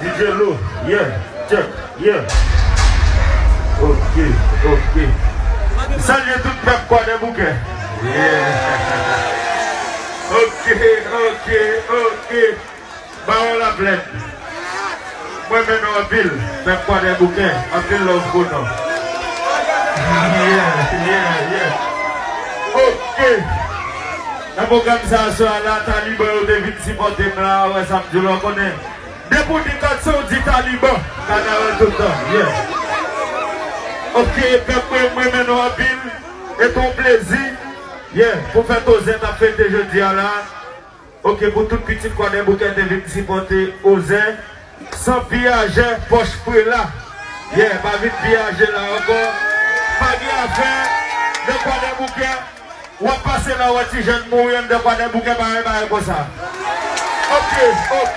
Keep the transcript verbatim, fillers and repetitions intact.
D J Lou, yeah, check, yeah. Ok, ok. Salye tout pèp Kwadèboukè. Yeah. Ok, ok, ok. Bawon Laplèn. Mwen renmen nou anpil, pèp Kwadèboukè. Anpil love pou nou. Yeah, yeah, yeah. Ok. Nan pwogram sa aswè a la, Taliban yo te vin sipòte m la, wè sa m di w la, w konnen. Depi w di Katson, w di Taliban. Kanal tout tan. Yeah. Ok, pèp mwen, mwen renmen nou anpil. E t on plezi. Yeah, pou fèt Ozè t ap fete jodi a la. Ok, pou tout pitit Kwadèboukè te vin sipòte Ozè. San piyajè pòch prela. Yeah, pa vin piyaje la ankò. Pa gen afè nan Kwadèboukè. W ap pase la, w wè ti jèn mouri anndan Kwadèboukè, pa gen bagay konsa. Ok, ok,